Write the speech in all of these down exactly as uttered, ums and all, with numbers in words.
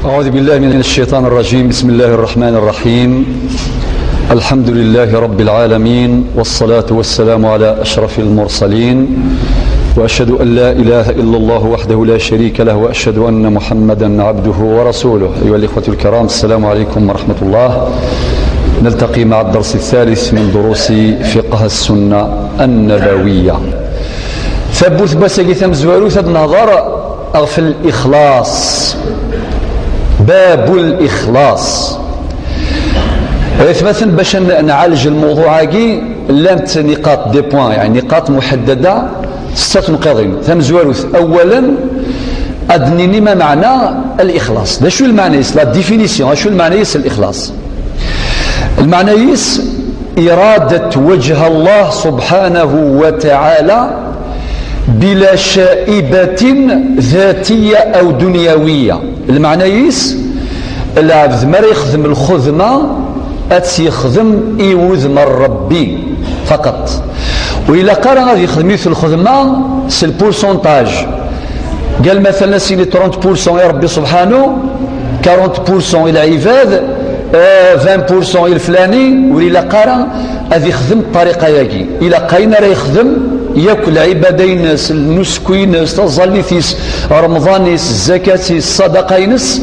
أعوذ بالله من الشيطان الرجيم. بسم الله الرحمن الرحيم. الحمد لله رب العالمين، والصلاة والسلام على أشرف المرسلين، وأشهد أن لا إله إلا الله وحده لا شريك له، وأشهد أن محمدا عبده ورسوله. أيها الإخوة الكرام، السلام عليكم ورحمة الله. نلتقي مع الدرس الثالث من دروس فقه السنة النبوية. Tawwurt n wass-agi tamezwarut ad nehḍer ɣef lixlaṣ. Babu lixlaṣ. Aytmaten, bac ad nɛalej lmewḍuɛ-agi, llant niqaṭ, des points, يعني نقاط محددة, setta tneqqiḍin. Tamezwarut, awalen, ad d-nini ma meɛna lixlaṣ. D acu lmeɛna-is, la définition, acu lmeɛna-is lixlaṣ? Lmeɛna-is, إرادة وجه الله سبحانه وتعالى بلا شائبة ذاتية أو دنيوية. Lmeɛna-is, lɛebd mi ara yexdem lxedma, ad tt-yexdem i wudem n Ṛebbi faqat. Ur ilaq ara ad yexdem yiwet lxedma s lpursunṭaj. Qal, matalan, ad s-yini trente pour cent i Ṛebbi subḥanu, quarante pour cent i lɛibad, euh, vingt pour cent i leflani. Ur ilaq ara ad yexdem ṭṭariqa-yagi. Ilaq ayen ara yexdem yakk, lɛibada-ines, nusku-ines, taẓallit-is, remḍan-is, zzakat-is, ṣṣadaqa-ines,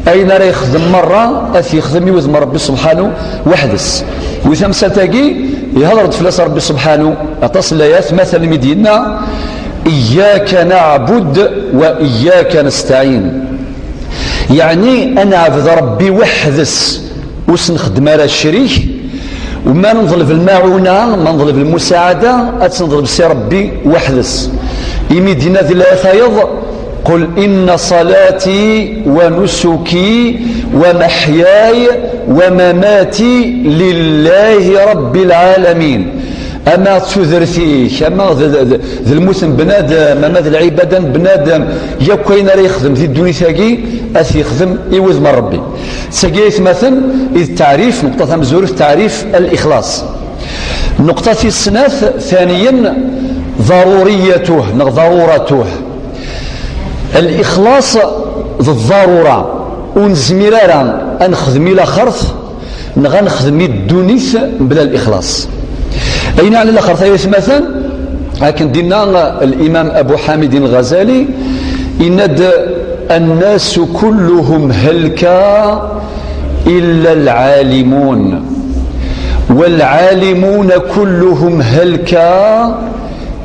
ayen ara yexdem merra, ad t-yexdem i wudem n Ṛebbi subḥanu weḥd-s. Wi tamsalt-agi, ihder-d fell-as Ṛebbi subḥanu aṭas n layat, matalan mi d-yenna: إياك نعبد وإياك نستعين. Yeɛni ad neɛbed Ṛebbi weḥd-s, ur s-nxeddem ara ccrik, u ma neḍleb lmaɛuna, ma neḍleb lmusaɛada, ad tt-neḍleb si Ṛebbi weḥd-s. Imi d-yenna di layat-ayeḍ: قل إن صلاتي ونسكي ومحياي ومماتي لله رب العالمين. Ama d tudert-ik, ama d, d, d lmut n bnadem, ama d lɛibada n bnadem, yakk ayen ara yexdem di ddunit-agi, ad t-yexdem i wudem n Ṛebbi. D tagi, aytmaten, i d taɛrif, nneqṭa tamezwarut, taɛrif lixlaṣ. Nneqṭa tis snat, ثانيا, ضروريته, neɣ ضرورته. Lixlaṣ d ḍarura, ur nezmir ara ad nexdem i laxert, neɣ ad nexdem i ddunit mebla lixlaṣ. Ayen yeɛni laxert, ay atmaten, akken d-yenna Limam Abu Ḥamidin Lɣazali, yenna-d: الناس كلهم هلكا إلا العالمون، والعالمون كلهم هلكا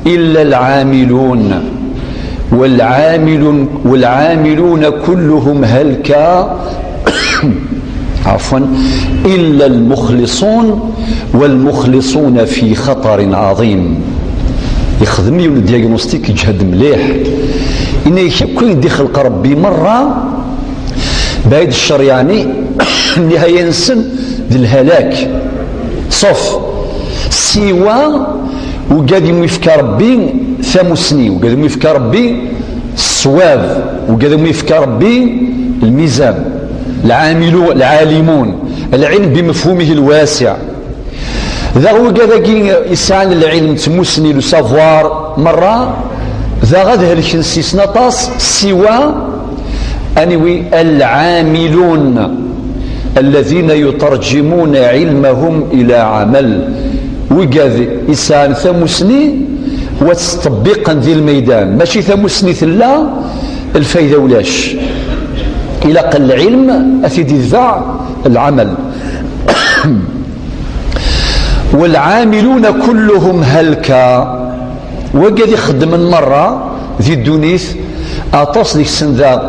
إلا العاملون، والعاملون، والعاملون كلهم هلكا، عفوا، إلا المخلصون، والمخلصون في خطر عظيم. Yexdem yiwen n diagnostic iǧhed mliḥ. Yenna-ak akk ayen d-ixleq Ṛebbi merra, بعيد الشر يعني, nnihaya-nsen d lhalak. Sauf, siwa ugad i mu yefka Ṛebbi tamusni, ugad i mu yefka Ṛebbi ṣṣwab, ugad i mu yefka Ṛebbi lmizan, العاملو-، العالمون، العلم بمفهومه الواسع. Daɣ wigad-agi yesɛan lɛilm d tmusni, le savoir, merra, daɣ ad helken s-isen aṭas, siwa, anwi, العاملون الذين يترجمون علمهم إلى عمل. Wigad yesɛan tamusni, wa tt-ttṭebbiqen di lmeydan, mačči tamusni tella, lfayda ulac. Ilaq lɛilm ad t-id-idbeɛ lɛamal. والعاملون كلهم هلكا. Wigad ixeddmen merra di ddunit, aṭas deg-sen daɣ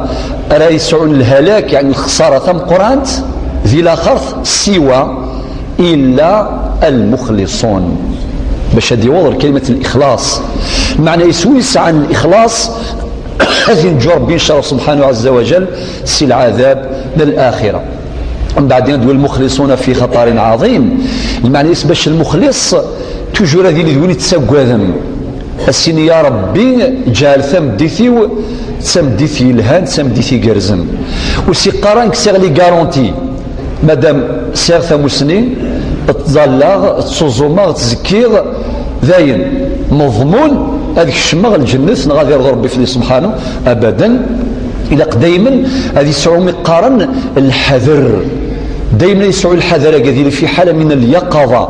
ara yesɛun lhalak, yeɛni lexṣara tameqqrant di laxert, siwa إلا المخلصون. Bac ad d-yaweḍ ɣer kalimat lixlaṣ. Meɛna-is, win yesɛan lixlaṣ, ad yenǧu Ṛebbi, in ca Allah subḥanahu ɛazza wa jall, si lɛadab n laxira. Mbeɛd yenna-d: والمخلصون في خطر عظيم. Lmeɛna-is, bac lmuxlis, toujours ad yili d win yettaggaden. Ad s-yini: Ya Ṛebbi, ǧɛel tameddit-iw d tameddit yelhan, d tameddit igerrzen. Ur s-yeqqar ara nekk sɛiɣ les garanties. Madam sɛiɣ tamusni, ttẓallaɣ, ttuẓumeɣ, ttẓekkiɣ, dayen, meḍmun ad kecmeɣ lǧennet neɣ ad irḍu Ṛebbi fell-i subḥanu, abadan. Ilaq daymen ad yesɛu mi qqaren lḥader. Daymen ad yesɛu lḥader-agi, ad yili fi ḥala min lyaqaḍa.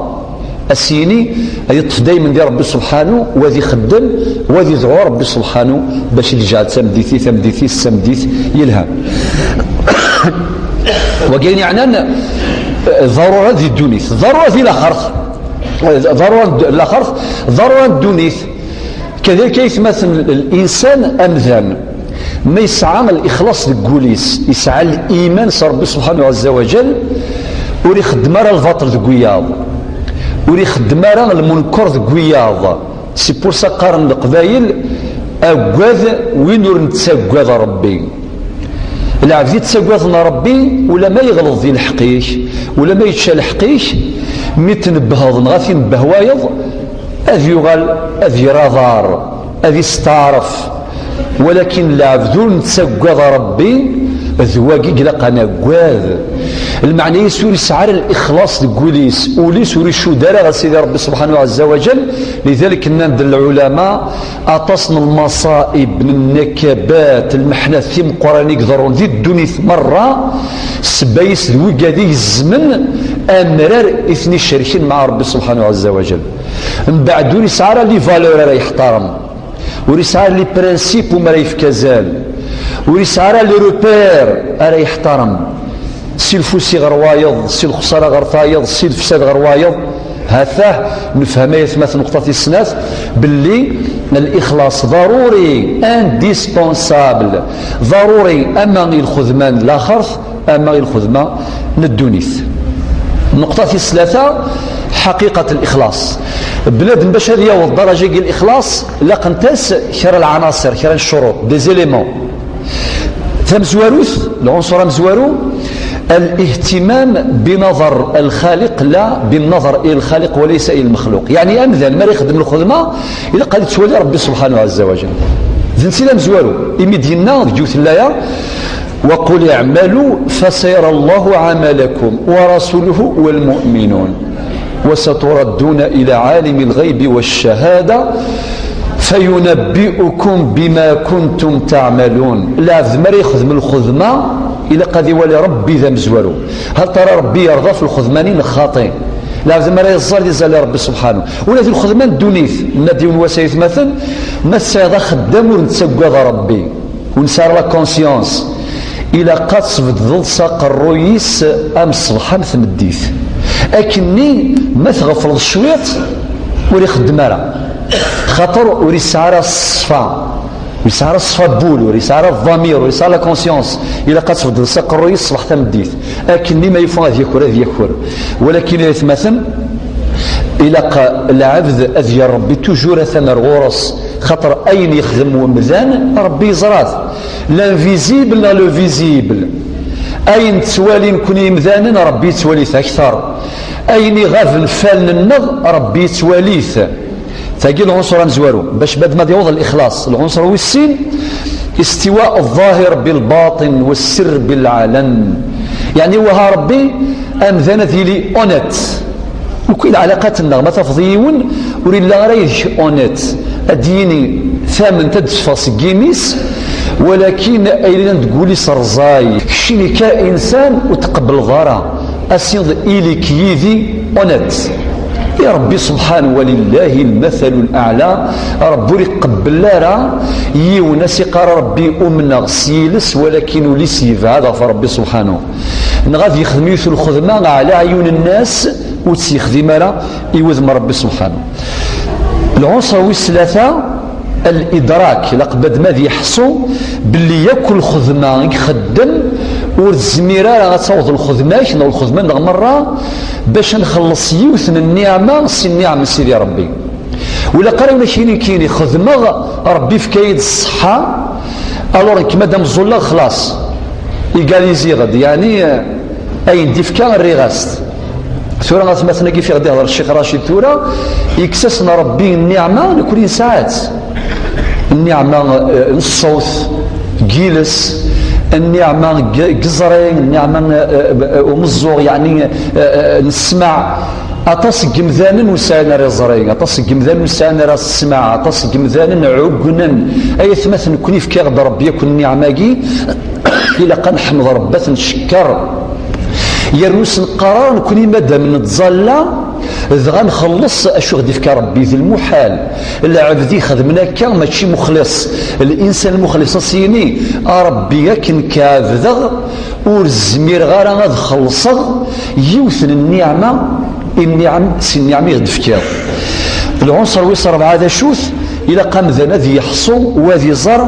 Ad s-yini, ad yeṭṭef daymen di Ṛebbi subḥanu, u ad ixeddem, u ad idɛu Ṛebbi subḥanu, bac ad iǧɛel tameddit-i, tameddit-is d tameddit yelhan. Wagi ayen yeɛnan, eh, ḍarura di ddunit, ḍarura di laxert, eh, ḍarura n d-, laxert, ḍarura n ddunit. Kadalik aytmaten, l-, linsan amdan, ma yesɛa lixlaṣ deg wul-is, yesɛa liman s Ṛebbi subḥanahu ɛezza wa jal, ur ixeddem ara lbaṭel deg wiyaḍ, ur ixeddem ara lmunker deg wiyaḍ. C'est pour ça qqaren Leqbayel, aggad win ur nettaggad Ṛebbi. Lɛebd ittaggaden Ṛebbi, ulamma yeɣleḍ di lḥeqq-ik, ulamma yečča lḥeqq-ik, mi tnebbheḍ neɣ ad t-inebbeh wayeḍ, ad yuɣal ad yerr aḍar, ad isteɛref. Walakin lɛebd ur nettaggad Ṛebbi, d wagi i ilaq ad naggad. Lmeɛna-is ur yesɛi ara lixlaṣ deg wul-is, ul-is ur icudd ara ɣer Sidi Ṛebbi subḥanahu ɛezza wa jal. Lidalik nnan-d lɛulama, aṭas n lmaṣaib, n nnakabat, lmeḥnat timeqqranin i iḍerrun di ddunit merra, ssebba-is d wigad i izemmen amrar i ten-icerken mɛa Ṛebbi subḥanahu ɛezza wa jal. Mbeɛd ur yesɛi ara les valeurs ara yeḥtarem, ur yesɛi ara les principes umi ara yefk azal, ur yesɛi ara les repères ara yeḥtarem. Si lfusi ɣer wayeḍ, si lexsara ɣer tayeḍ, si lefsad ɣer wayeḍ. Ha-t-ah nefhem, ay atmaten, nneqṭa tis snat, belli lixlaṣ ḍaruri, indispensable, ḍaruri ama i lxedma n laxert, ama i lxedma n ddunit. Nneqṭa tis tlata, ḥaqiqat lixlaṣ. Bnadem bac ad yaweḍ ddaraǧa-agi n lixlaṣ, laqent-as kra n lɛanaṣer, kra n ccuruṭ, des éléments. Tamezwarut, lɛunṣer amezwaru, الاهتمام بنظر الخالق لا بالنظر إلى الخالق وليس إلى المخلوق. Yeɛni amdan mi ara ixeddem lxedma, ilaq ad yettwali Ṛebbi subḥanahu ɛezza wa jal. D netta i d amezwaru, imi d-yenna deg yiwet n laya, وقل اعملوا فسيرى الله عملكم ورسوله والمؤمنون وستردون إلى عالم الغيب والشهادة فينبئكم بما كنتم تعملون. Lɛebd mi ara yexdem lxedma, ilaq ad iwali Ṛebbi d amezwaru. Hal tara Ṛebbi yerḍa f lxedma-nni neɣ xaṭi? Lɛebd mi ara yeẓẓal, iẓẓal i Ṛebbi subḥanahu. Ula di lxedma n ddunit, nna-d yiwen wass, ay atmaten, ma tesɛiḍ axeddam ur nettaggad Ṛebbi, ur nesɛi ara la conscience, ilaq ad tbeddeḍ s aqerruy-is am ṣṣbeḥ am tmeddit. Akkenni ma tɣefleḍ cwiṭ, ur ixeddem ara, xaṭer ur yesɛi ara ṣṣfa, ur yesɛi ara ṣṣfa n wul, ur yesɛi ara ḍḍamir, ur yesɛi ara la conscience. Ilaq ad tbeddeḍ s aqerruy-is ṣṣbeḥ tameddit. Akkenni ma yufa ad yaker, ad yaker. Walakin ay atmaten, ilaq lɛebd ad yerr Ṛebbi toujours atan ar ɣur-s, xaṭer ayen yexdem wemdan, Ṛebbi yeẓra-t. L'invisible neɣ le visible. Ayen ttwalin nekni yemdanen, Ṛebbi yettwali-t akteṛ. Ayen iɣaben f allen-nneɣ, Ṛebbi yettwali-t. Tagi lɛunṣer amezwaru, bac bnadem ad yaweḍ lixlaṣ. Lɛunṣer wis sin, استواء الظاهر بالباطن والسر بالعلن. Yeɛni wah a Ṛebbi, amdan ad yili honnête. Akk lɛalaqat-nneɣ, ma tafeḍ yiwen ur yelli ara yid-k honnête, ad d-yini tament ad d-teffeɣ seg yimi-s, walakin ayen yellan deg wul-is rẓay. Keččini ka insan ur tqebbleḍ ara. Asiḍ ili-k yid-i honnête. I Ṛebbi subḥanahu, wa lillahi lmathalu l-aɛla, Ṛebbi ur iqebbel ara yiwen a s-iqqar Ṛebbi umneɣ s yiles, walakin ul-is yebɛed ɣef Ṛebbi subḥanahu. Neɣ ad yexdem yiwet n lxedma ɛla ɛyun-nnas, ur tt-yexdim ara i wudem n Ṛebbi subḥanahu. Lɛunṣer wis tlata, الإدراك، ilaq bnadem ad yeḥṣu belli yakk lxedma i ixeddem ur tezmir ara ad taweḍ lxedma-k neɣ lxedma-nneɣ merra bac ad nxelleṣ yiwet n nniɛma si nniɛm n Sidi Ṛebbi. Ur ilaq ara yiwen ad k-yini nekkini xedmeɣ, Ṛebbi yefka-yi-d ṣṣeḥḥa, alors nekk ma d ameẓẓuleɣ xlaṣ, égaliser-d, yeɛni, eh, ayen d-ifka rriɣ-as-t. Tura atmaten-agi fiɣ d-ihder Ccix Racid tura, yekkes-asen Ṛebbi nniɛma, nekni nesɛa-tt. Nniɛma, eh, n ṣṣut, n yiles, nniɛma n yiẓri, nniɛma n, eh, eh, umeẓẓuɣ, yeɛni, eh, eh, n ssmaɛ. Aṭas n yemdanen ur sɛin ara iẓri, aṭas n yemdanen ur sɛin ara ssmaɛ, aṭas n yemdanen ɛuggnen. Ay atmaten, nekkni yefka-aɣ-d Ṛebbi akk nniɛma-agi, ilaq ad neḥmed Ṛebbi, ad t-ncekkeṛ. Yernu ur s-neqqar ara nekkni madam nettẓalla, dɣa nxelleṣ acu i ɣ-d-ifka Ṛebbi, d lmuḥal. Lɛebd ixedmen akka mačči muxlis. Linsan lmuxlis ad s-yini: "A Ṛebbi, akken k-ɛebdeɣ, ur zmireɣ ara ad xellṣeɣ yiwet n nniɛma, i nniɛam, si nniɛam i ɣ-d-tefkiḍ." Lɛunṣer wis ṛebɛa d acu-t? Ilaq amdan ad yeḥṣu u ad iẓer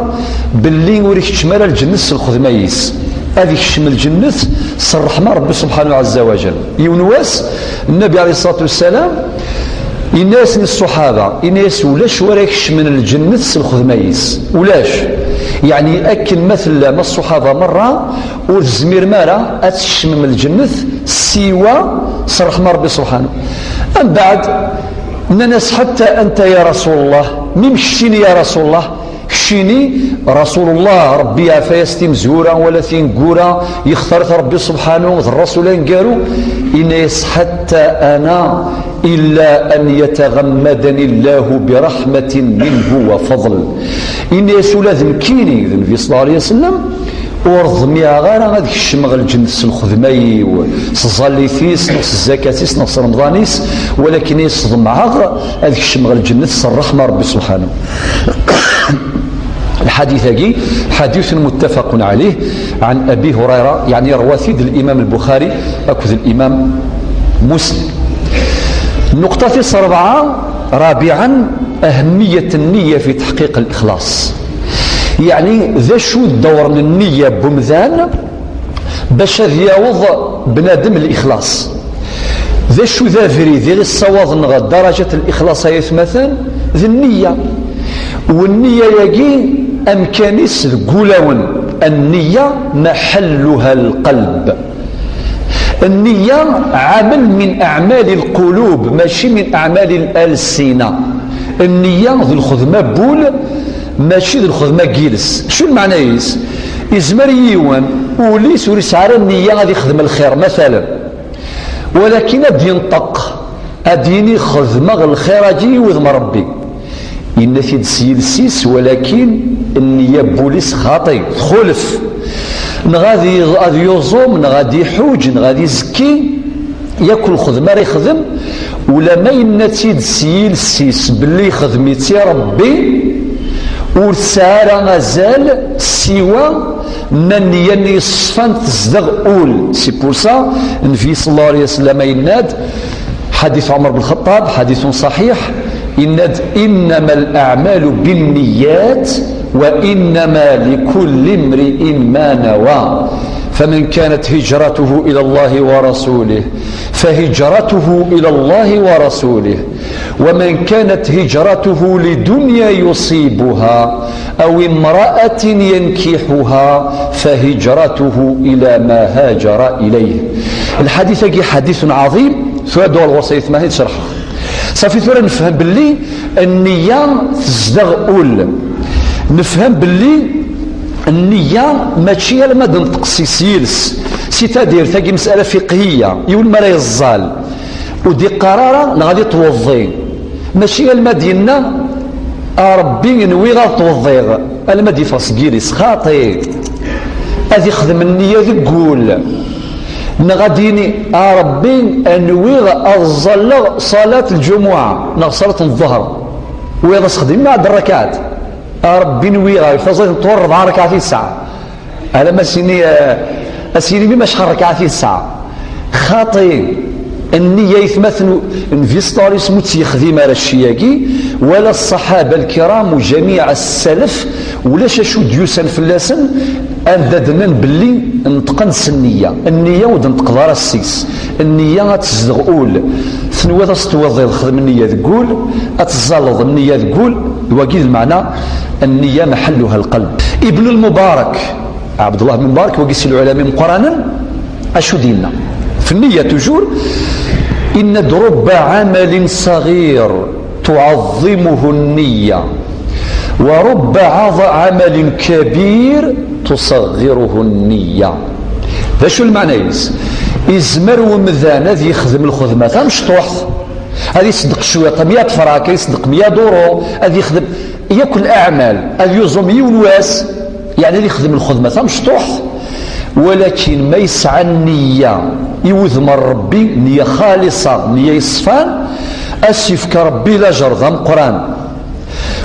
belli ur ikeččem ara lǧennet s lxedma-is. Ad ikeččem lǧennet s ṛṛeḥma n Ṛebbi subḥanahu ɛazza wa jal. Yiwen wass, Nnabi ɛalayhi ṣṣalatu wassalam, yenna-yasen i ṣṣuḥaba, yenna-yas: "Ulac wara ikecmen lǧennet s lxedma-is. Ulac." Yeɛni akken ma tellam a ṣṣuḥaba merra, ur tezmirem ara ad tkecmem lǧennet siwa s ṛṛeḥma n Ṛebbi subḥanahu. Ambeɛd, nnan-as: "Ḥatta anta ya Rasul Allah, mim keččini ya Rasul Allah." Keččini, Rasulullah, Ṛebbi iɛfa-yas timezwura wala tineggura, yextar-it Ṛebbi subḥanahu, d Ṛṛasul aneggaru, yenna-yas: "Ḥatta ana, illa an yataɣammadani Llahu biraḥmatin minhu wa fadl." Yenna-yas: "Ula d nekkini, d Nnbi ṣella Llahu ɛalayhi wa sallam, ur ḍmiɛeɣ ara ad kecmeɣ lǧennet s lxedma-iw, s tẓallit-is, neɣ s zzakat-is, neɣ s remḍan-is, walakin ḍemɛeɣ ad kecmeɣ lǧennet s ṛṛeḥma n Ṛebbi subḥanahu." Lḥadit-agi, ḥadit muttafaqun ɛalayh, ɛan Abi Hurayra, yeɛni ṛwa-t-id Limam Lbuxari akked Limam Muslim. Nnuqṭa tis ṛebɛa, rabiɛan, ahemmiyat nniya fi teḥqiq lixlaṣ. Yeɛni, d acu ddawr n nniya n wemdan bac ad yaweḍ bnadem lixlaṣ? D acu d abrid i ɣ-issawaḍen ɣer darajat lixlaṣ, ay atmaten? D nniya. U nniya-agi, amkan-is deg wulawen. Nniya maḥalluha lqalb. Nniya ɛamel min aɛmali lqulub, mačči min aɛmali lalsina. Nniya d lxedma n wul, mačči d lxedma n yiles. Acu lmeɛna-is? Izmer yiwen, ul-is ur yesɛi ara nniya ad ixdem lxir, matalan. Walakin ad d-yenṭeq, ad d-yini: "Xedmeɣ lxir-agi i wudem n Ṛebbi." Yenna-t-id s yiles-is, walakin nniya n wul-is xaṭi, txulef. Neɣ ad y-, ad yuẓum, neɣ ad iḥuǧ, neɣ ad izekki, yakk lxedma ara yexdem, ulama yenna-tt-id s yiles-is belli ixdem-itt i Ṛebbi, ur tesɛi ara azal siwa ma nniya-nni yeṣfan tezdeɣ ul. C'est pour ça, Nnbi ṣella Llahu ɛalayhi wa sallam yenna-d, ḥadit Ɛumar ben Lxeṭṭab, ḥadit ṣaḥiḥ, yenna-d: "Innama al-aɛmalu binniyat, wa innama likulli imri'in ma nawa. Faman kanat hijratuhu ila Allahi wa rasulih, fahijratuhu ila Allahi wa rasulih. Wa man kanat hijratuhu lidunya yusibuha, aw imra'atin yankihuha, fahijratuhu ila ma hajara ilayh." Lḥadit-agi ḥaditun ɛaḍim, tura ad uɣaleɣ ɣur-s ay atmaten ad t-id-cerḥeɣ. Safi, tura nefhem belli nniya tezdeɣ ul. Nefhem belli nniya mačči alamma d-nenṭeq s yiles, c'est-à-dire tagi mesala fiqhiya, yiwen mi ara yeẓẓal, ur d-iqqar ara neɣ ad ittweḍḍi. Mačči alamma d-yenna: "A Ṛebbi, nwiɣ ad ttweḍḍiɣ", alamma d-yeffeɣ seg yiles. Xaṭi. Ad ixdem nniya deg wul. Neɣ ad d-yini: "A Ṛebbi, nwiɣ ad ẓẓalleɣ ṣalat lǧumuɛa neɣ ṣalat n ḍḍher." Wiyaḍ asexdim, ɛad rrakaɛt. "A Ṛebbi, nwiɣ taẓayt n ṭwal rebɛa rrakaɛt i tesɛa." Alamma as-yini, eh, as-yini: "Mim acḥal rrakaɛt i tesɛa?" Xaṭi. Nniya, aytmaten, Nnbi ṣella Llahu ɛalayhi wa sallam ur tt-yexdim ara cci-agi, wala ṣṣaḥaba lkiram u jamiɛ as-salaf, ulac acu d-yusan fell-asen, anda d-nnan belli neṭqen s nniya. Nniya ur d-neṭqeḍ ara ssis. Nniya ad tezdeɣ ul. Tenwiḍ ad s-twiḍiḍ, xdem nniya deg ul, ad teẓẓalleḍ nniya deg ul, d wagi d lmeɛna: "Nniya maḥalluha lqalb." Ibn al-Mubarak, Ɛebdullah bin Mubarak, wagi si lɛulama imeqqranen, acu d-yenna? F nniya toujours, yenna-d: "Rubba ɛamalin saɣir tuɛaḍḍimuhu nniya, wa rubba ɛaḍ-, ɛamalin kabir tuṣaɣɣiruhu nniya." D acu lmeɛna-is? Izmer umdan ad yexdem lxedma tamecṭuḥt, ad iṣeddeq cwiṭ, mya tefrak, ad iṣeddeq mya duru, ad yexdem yakk leɛmal, ad yuẓum yiwen wass, yeɛni ad yexdem lxedma tamecṭuḥt, walakin ma yesɛa nniya i wudem n Ṛebbi, nniya xalisa, nniya yeṣfan, ad s-yefk Ṛebbi lajer d ameqqran.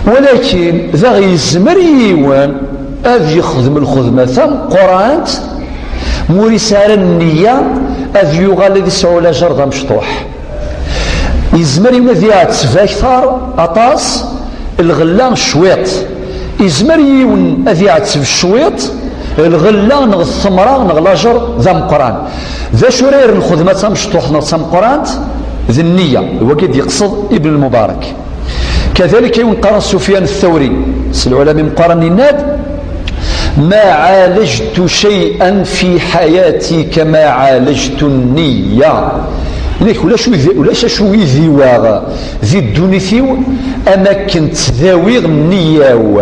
Walakin daɣ yezmer yiwen ad yexdem lxedma tameqqrant, ma ur yesɛi ara nniya, ad yuɣal ad yesɛu lajer d amecṭuḥ. Yezmer yiwen ad iɛetteb akteṛ aṭas, lɣella cwiṭ. Yezmer yiwen ad iɛetteb cwiṭ, lɣella neɣ ttemra neɣ lajer d ameqqran. D acu ara yerren lxedma d tamecṭuḥt neɣ d tameqqrant? D nniya. D wagi i d-yeqsed Ibn Lmubarak. Kadalik, yiwen qqaren Sufyan Thawri, s lɛulama imeqqaren, yenna-d: "Ma ɛalajtu shay'an fi ḥayati kama ɛalajtu nniya." Inek ulac, ulac acu i diwaɣ di ddunit-iw am akken ttdawiɣ nniya-w,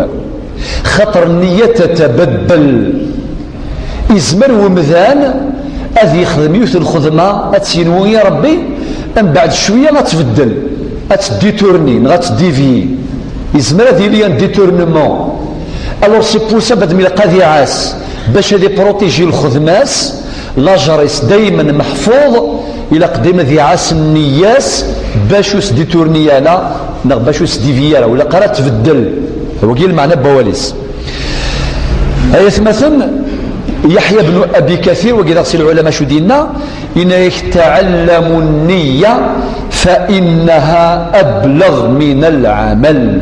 xaṭer nniya tatabaddel. Izmer wemdan ad yexdem yiwet n lxedma, ad tt-yenwi i Ṛebbi, mbeɛd cwiya ad tbeddel, ad tedditourni neɣ ad teddivyi. Yezmer ad yili un détournement. Alors c'est pour ça, bad mi ilaq ad iɛas bac ad iprotiji lxedma-s, lajer-is daymen meḥfuḍ, ilaq daymen ad iɛas nniya-s bac ur s-détourni ara neɣ bac ur s-divyi ara, ur ilaq ara ad tbeddel. Wagi lmeɛna n wawal-is. Ay atmaten, Yeḥya bnu Abi Kathir, wagi daɣ si lɛulama acu d-yenna, yenna-yak: "Taɛallamu nniya fa innaha ableɣ min alɛamal."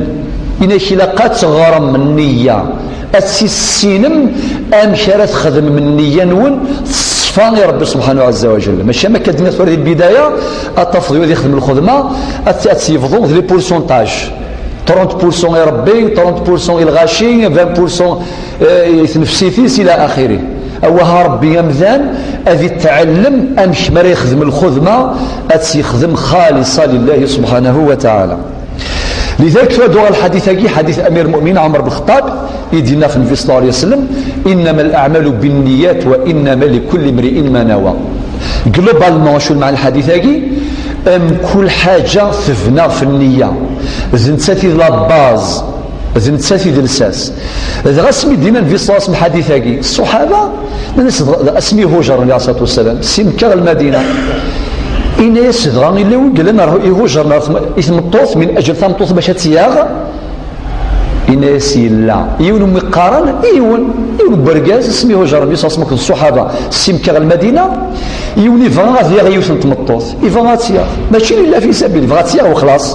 Yenna-yak ilaq ad teɣrem nniya, ad tissinem amek ara txedmem nniya-nwen teṣfa i Ṛebbi subḥanahu ɛezza wa jell. Mačči am akka d-nniɣ tura di lbidaya, ad tafeḍ yiwet ad yexdem lxedma, ad tt-, ad tt-yebḍu d les pourcentages. Trente pour cent i Ṛebbi, trente pour cent i lɣaci, vingt pour cent, eh, i tnefsit-is, ila axiri. Awah, Ṛebbi amdan ad itɛellem amek mi ara yexdem lxedma, ad tt-yexdem xalisa lillahi subḥanahu wa taɛala. Lidalik, tura ad uɣal lḥadit-agi, ḥadit Amir Lmuminin Ɛmer ben Lxeṭṭab, i d-yenna ɣef Nnbi ṣella Llahu ɛalayhi wa sallam: "Innama al-aɛmalu binniyat wa innama likulli mri'in ma nawa." Globalement, acu lmeɛna n lḥadit-agi? Mkul ḥaǧa tebna ɣef nniya. D nettat i d la base, d nettat i d lsas. Dɣa asmi d-yenna Nnbi ṣella Llahu ɛalayhi wa sallam lḥadit-agi, ṣṣuḥaba nnan-as, dɣa asmi ihujer Nnbi ɛalayhi ṣṣalatu wa ssalam si Mekka ɣer Lmadina, yenna-yas dɣa: "Illa wi yellan ar-, ihujren ar tm-, i tmeṭṭut min ajel tameṭṭut bac ad tt-yaɣ?" Yenna-yas: "Yella yiwen umi qqaren, yiwen, yiwen n wergaz, asmi ihujer Nnbi ṣella Llahu ɛalayhi wa sallam akked ṣṣuḥaba si Mekka ɣer Lmadina, yiwen ibɣa ad yaɣ yiwet n tmeṭṭut, ibɣa ad tt-yaɣ, mačči lillah fi sabil, ibɣa ad tt-yaɣ wexlaṣ.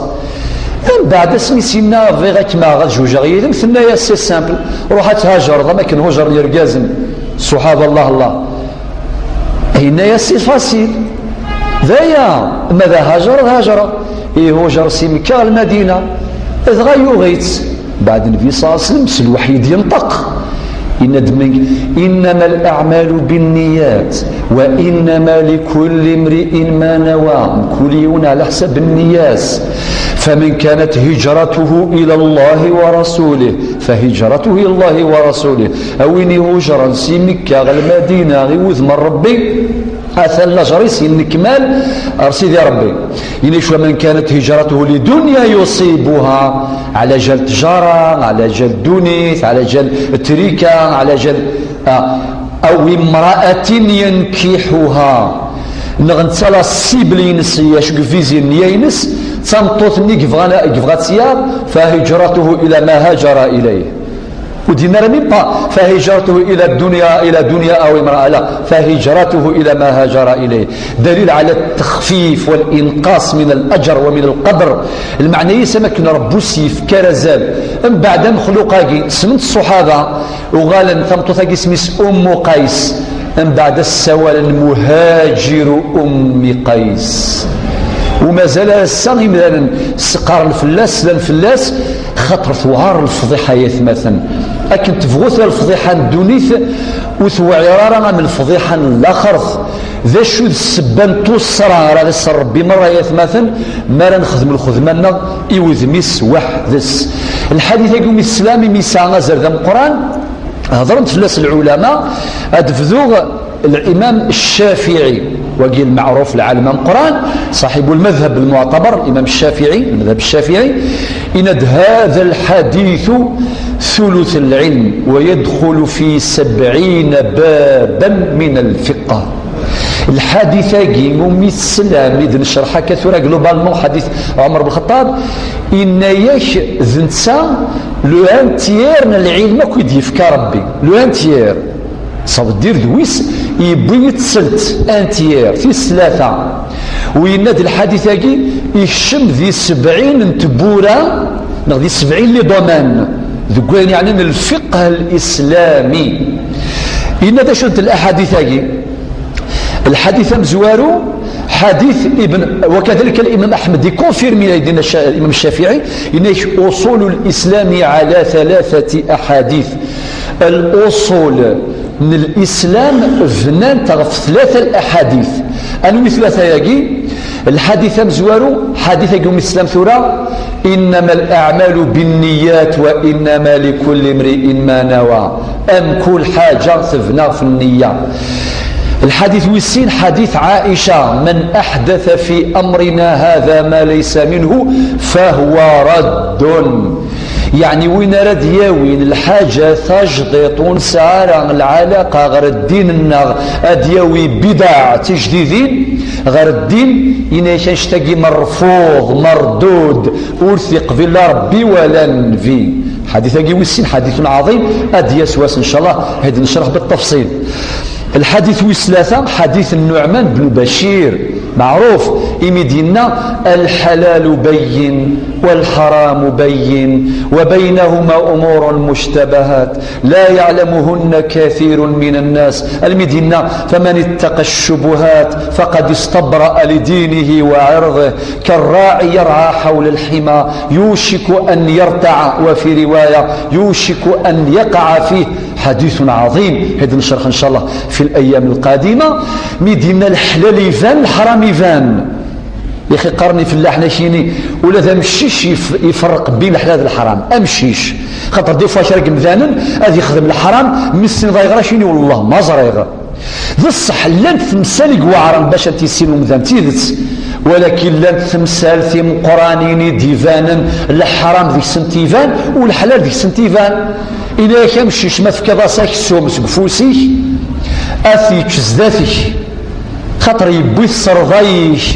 Mbeɛd asmi s-yenna bɣiɣ ad kem-aɣeɣ, ad jewjeɣ yid-m, tenna-yas: c'est simple, ruḥ ad thajreḍ am akken hujren yergazen ṣṣuḥaba, Allah Allah." Yenna-yas: c'est facile. D aya, ma d ahajer, ad hajereɣ. Ihujer si Mekka ɣer Lmadina. Dɣa yuɣ-itt. Mbeɛd Nnbi ṣella Llahu ɛalayhi wa sallam, s lweḥy i d-yenṭeq. Yenna-d: "Innama al-aɛmalu binniyat, wa innama likulli mri'in ma nawa." Mkul yiwen ɛla ḥsab nniya-s. "Faman kanat hijratuhu ila Allahi wa rasulih, fa hijratuhu ila Allahi wa rasulih." A win ihujren si Mekka ɣer Lmadina i wudem n Ṛebbi, atan lajer-is yennekmal ar Sidi Ṛebbi. Yenna-yas: "Wa man kanat hijratuhu li dunya yusibuha", ɛla jal tjara, ɛla jal ddunit, ɛla jal trika, ɛla jal, ah, "aw imra'atin yankihuha", neɣ netta la cible-ines, acu i yevizin nniya-ines, d tameṭṭut-nni i yebɣan, i yebɣa ad tt-yaɣ, "fa hijratuhu ila ma hajara ilayh." Ur d-yenna ara même pas: "Fa hijratuhu ila dunya, ila dunya aw imra'a", la, "Fa hijratuhu ila ma hajara ilayh." Dalil ala ttexfif wal inqas min al ajr wa min al qadr. Lmeɛna-is am akken Ṛebbi ur s-yefki ara azal. Mbeɛd amexluq-agi, ssnen-t ṣṣuḥaba, uɣalen tameṭṭut-agi isem-is Ummu Qays. Mbeɛd ad ssawalen muhajiru Ummi Qays. U mazal ar ass-a imdanen sqaren fell-as, slan fell-as, xaṭer tewɛer lefḍiḥa, ay atmaten. Akken tebɣu tura lefḍiḥa n ddunit, ur tewɛir ara am lefḍiḥa n laxert. D acu d ssebba n tuṣṣra ara ɣ-isser Ṛebbi merra, ay atmaten, mi ara nexdem lxedma-nneɣ i wudem-is weḥd-s? Lḥadit-agi umi teslam, imi yesɛa azal d ameqqran, hedren-d fell-as lɛulama, ad bduɣ Limam Ccafiɛi, Wagi lmeɛruf, lɛalem ameqqran, ṣaḥibu lmadhab lmuɛtabar, Imam Ccafiɛi, lmadhab Ccafiɛi, yenna-d: هذا الحديث ثلث العلم ويدخل في سبعين بابا من الفقه. Lḥadit-agi umi teslam i d-necreḥ akka tura globalement, ḥadit Ɛmer ben Lxeṭṭab, yenna-yak d netta le un tiers n lɛilm akk i d-yefka Rebbi, le un tiers. Ça veut dire d wis yewwi-yi-d selt, un tiers, tis tlata. U yenna-d lḥadit-agi ikcem di sebɛin n tewwura, neɣ di sebɛin les domaines, deg wayen yeɛnan lfiqh al-islami. Yenna-d acu-tent laḥadit-agi? Lḥadit amezwaru, ḥadit ibn, wakadalika Imam Aḥmed ikonfirmi ayen d-yenna Cca-, Imam Ccafiɛi, yenna-k: أصول الإسلام على ثلاثة أحاديث. Al-uṣul n lislam bnant ɣef tlata laḥadit. Anwi tlata-agi? Lḥadit amezwaru, ḥadit-agi umi teslam tura: إنما الأعمال بالنيات وإنما لكل امرئ ما نوى. Am kul ḥaǧa tebna ɣef nniya. Lḥadit wis sin, ḥadit Ɛaica: من أحدث في أمرنا هذا ما ليس منه فهو رد. Yeɛni win ara d-yawin lḥaǧa tajdiṭ ur nesɛi ara lɛalaqa ɣer ddin-nneɣ, ad d-yawi bidaɛ tijdidin ɣer ddin, yenna-yak annect-agi merfuḍ, merdud, ur t-iqbil la Rebbi wala Nnbi. Ḥadit-agi wis sin, ḥaditun ɛaḍim, ad d-yas wass, ncallah, ad d-necreḥ bitafṣil. Lḥadit wis tlata, ḥadit Nnuɛman ben Bacir, meɛruf, imi d-yenna: الحلال بين والحرام بين وبينهما أمور مشتبهات لا يعلمهن كثير من الناس. Almi d-yenna: فمن اتقى الشبهات فقد استبرأ لدينه وعرضه، كالراعي يرعى حول الحمى يوشك أن يرتع، وفي رواية يوشك أن يقع فيه. حديث عظيم، ad t-necreḥ, ncallah, في الأيام القادمة. Mi d-yenna: leḥlal iban, leḥram iban. Yaxi, qqaren ifellaḥen akini, ula d amcic yef-, iferreq bin leḥlal d leḥram. Amcic. Xaṭer des fois kra n yemdanen ad yexdem leḥram, mi s-tiniḍ ayɣer, akini: والله ما ẓriɣ. D ṣṣeḥ, llant temsal i iweɛren bac ad t-issin umdan d tidet, walakin llant temsal timeqqranin i d-ibanen, leḥram deg-sent iban u leḥlal deg-sent iban. Yenna-yak amcic, ma tefkiḍ-as aksum seg ufus-ik, ad t-yečč zdat-k, xaṭer yewwi-t s rrḍay-ik,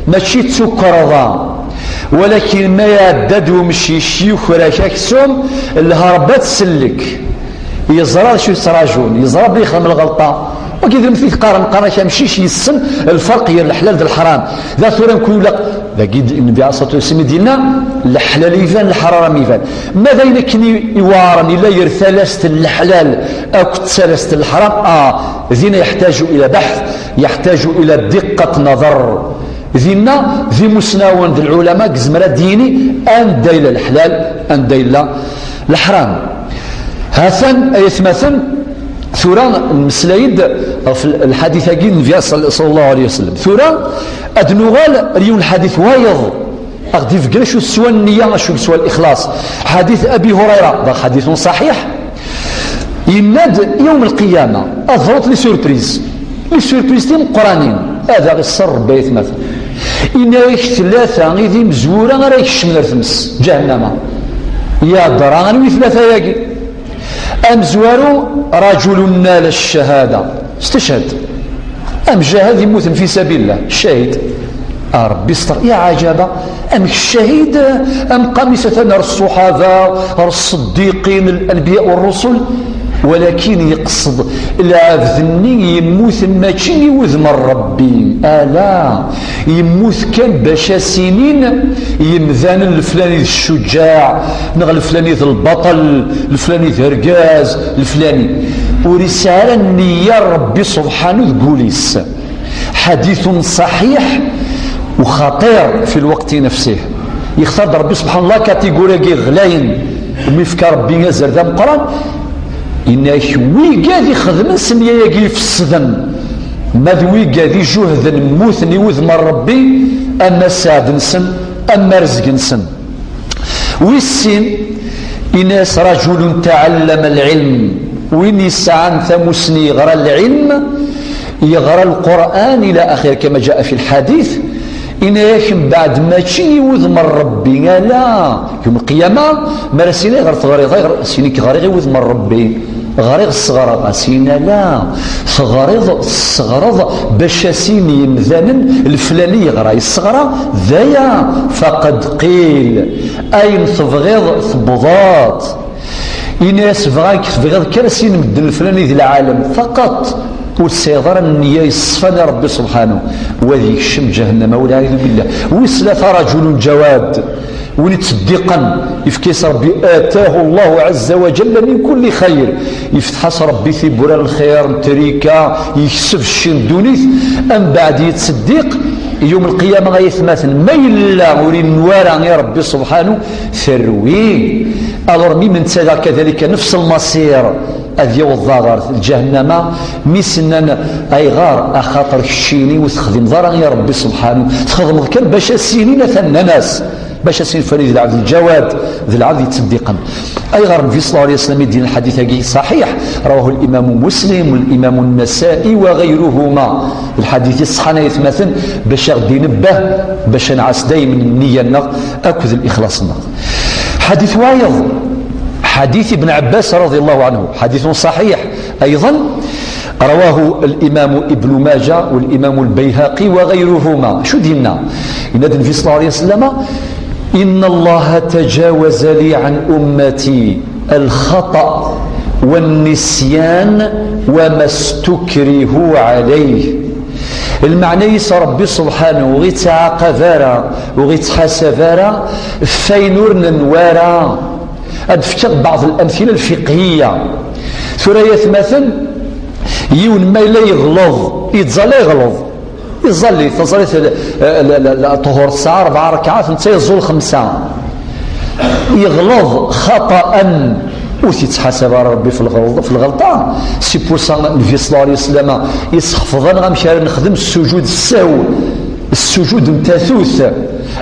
mačči d tukerḍa. Walakin ma iɛedda-d umcic, yuker-ak aksum, lherba tsellek. Yeẓra d acu yettrajun, yeẓra belli yexdem lɣelṭa. Wagi d lmetit qqaren, qqaren-ak amcic yessen lferq gar leḥlal d leḥram. Da tura mkul ilaq, dagi d-, Nnbi alayhi ṣṣalatu wassalam i d-yenna: leḥlal iban, leḥram iban. Ma d ayen akken i, iweɛren, yella ger talast n leḥlal akked talast n leḥram, ah, dinna yeḥtaju ila beḥth, yeḥtaju ila diqqat naḍer. Dinna, d imusnawen d lɛulama, yezmer ad d-yini anda yella leḥlal, anda yella leḥram. Hatan, ay atmaten, tura nmeslay-d ɣef l-, lḥadit-agi n Nnbi sal-, sallallahu alayhi wa sallam. Tura ad nuɣal ar yiwen lḥadit wayeḍ, ad ɣ-d-ibeggen acu teswa nniya, acu teswa lixlaṣ. Ḥadit Abi Hurayra, d ḥaditun ṣaḥiḥ. Yenna-d, yawm lqiyama, ad ḍrunt les surprises. Les surprises timeqqranin, ad aɣ-isser Rebbi, ay atmaten. Yenna-yak tlata i d imezwura ara ikecmen ar tmes, ǧahennama. Yadra anwi tlata-yagi? Amezwaru, rajulun nala ccahada. Steched. Amjahad yemmuten fi sabilillah, ccahid. A Rebbi, sṭer, ya ɛajaba, amek ccahid, amqam-is atan ar ṣṣuḥaba, ar ṣṣeddiqin, al-anbiya wa rrusul, walakin yeqsed lɛebd-nni yemmuten mačči i wudem n Rebbi, ala, yemmut kan bac as-inin yemdanen leflani d ccuǧǧaɛ, neɣ leflani d lbaṭel, leflani d argaz, leflani. Ur isɛi ara nniya Rebbi subḥanu deg wul-is. Ḥaditun ṣaḥiḥ u xaṭir fi lweqt nefsih. Yextar-d Rebbi subḥan Allah katiguri-agi ɣlayen, umi yefka Rebbi azal d ameqqran. Yenna-ak, wigad ixedmen s nniya-agi ifesden, ma d wigad ijuhden, mmuten i wudem n Rebbi, ama sseɛd-nsen, ama rrezg-nsen. Wis sin, yenna-as, rajulun taɛallama lɛilm, win yesɛan tamusni yeɣra lɛilm, Yeɣra Lqur'an ila axir, kama jaa fi lḥadit, yenna-yak mbeɛd mačči i wudem n Ṛebbi, ala. Yum lqiyama, mi ara s-yini ayɣer teɣriḍ, ayɣer s-yini ɣriɣ i wudem n Ṛebbi, ɣriɣ sseɣreɣ, a s-yini ala, teɣriḍ tesseɣreḍ bac a s-yini yimdanen leflani yeɣra yesseɣra, d aya, faqad qil, ayen tebɣiḍ tewwḍeḍ. Ini-as bɣan-k, tebɣiḍ kan a s-yini medden leflani di lɛalem faqat, ur tesɛiḍ ara nniya yeṣfan i Ṛebbi subḥanu, u ad yekcem ǧahennama, walɛiyadu billah. Wis tlata, rajulun jawad, win ittseddiqen, yefka-yas Ṛebbi, atahu Allahu ɛazza wa jalla min kulli xayr, yefteḥ-as Ṛebbi tiwwura n lxir, n trika, yekseb cci n ddunit, ambeɛd yettseddiq, yum lqiyama ay atmaten, ma yella ur innu ara i Ṛebbi subḥanu, terwi. Alors, mi netta daɣ kadalika nefs lmasir, ad yaweḍ daɣ ɣer lǧahennama, mi s-nnan ayɣer, axaṭer keččini ur texdimeḍ ara i Ṛebbi subḥanu, txedmeḍ kan bac a s-inin atan nnan-as, bac a s-inin fani d lɛebd lǧawad, d lɛebd yettseddiqen. Ayɣer Nnbi ṣella Llahu ɛalayhi wa sallam i d-yenna lḥadit-agi ṣaḥiḥ, rawahu l-Imamu Muslim, wal-Imamu Nnasa'i wa ɣayruhuma. Lḥadit iṣeḥḥan ay atmaten, bac a ɣ-d-inebbeh, bac a nɛass daymen nniya-nneɣ akked lixlaṣ-nneɣ. Ḥadit wayeḍ, ḥadit Ibn Ɛebbas raḍi Llahu ɛanhu, ḥaditun ṣaḥiḥ ayḍen, rawahu l-Imamu Ibnu Maǧa wal-Imamu l-Bayhaqi wa ɣayruhuma. Acu d-yenna? Yenna-d Nnbi ṣella Llahu ɛalayhi wa sallam, inna Allaha taǧawaza li ɛan ummati lxaṭa wannisyan wa ma stukrihu ɛalayh. Lmeɛna-is, Ṛebbi subḥanu ur ɣ-ittɛaqab ara, ur ɣ-ittḥasab ara ɣef wayen ur nenwi ara. Ad d-fkeɣ baɛḍ lamtila lfiqhiya. Tura ay atmaten, yiwen ma yella yeɣleḍ, yettẓalla yeɣleḍ, iẓalli, taẓallit, l-, l-, l-, l-, ṭhur tesɛa rebɛa ṛekɛat, netta yeẓẓul xemsa. Yeɣleḍ xaṭan, ur t-ittḥasab ara Ṛebbi f lɣelḍ-, f lɣelṭa. C'est pour ça Nnbi ṣella Llahu ɛalayhi wa sallam yesseḥfeḍ-aneɣ amek ara nexdem ssujud ssaw, ssujud n tatut,